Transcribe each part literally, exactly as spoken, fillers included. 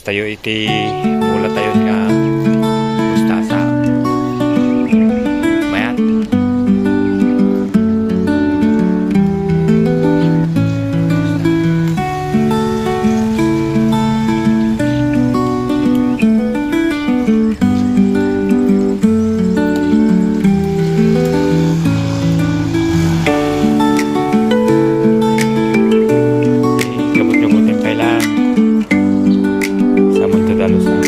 Tayo iti mula tayo nga mustasa. Mayat. Gabut-gabutin pa lang. Sa Monte Dalos na.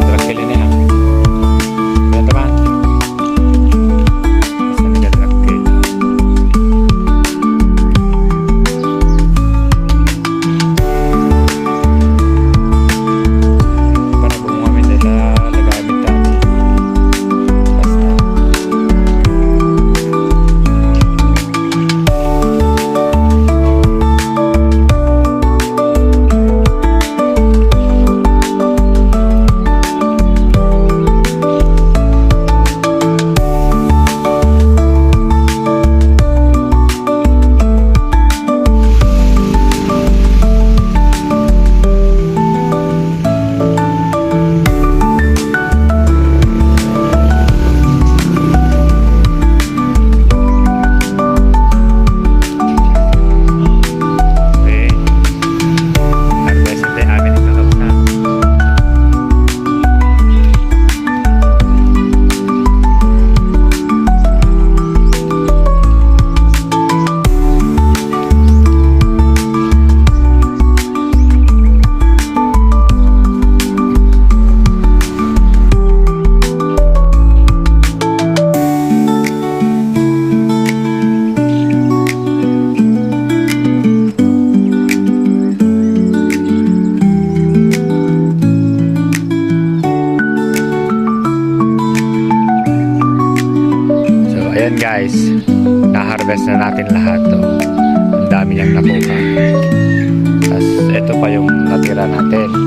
Trakil ini, ha? Kaya, teman. Basta nagdadrakil. Para bunga mi nila, lagamit kami. Basta. Okay. Harvest tayo amin ito, Kabsat. So, ayan guys, na-harvest na natin lahat to. Ang dami niyang nakuha. Tas ito pa yung natira natin.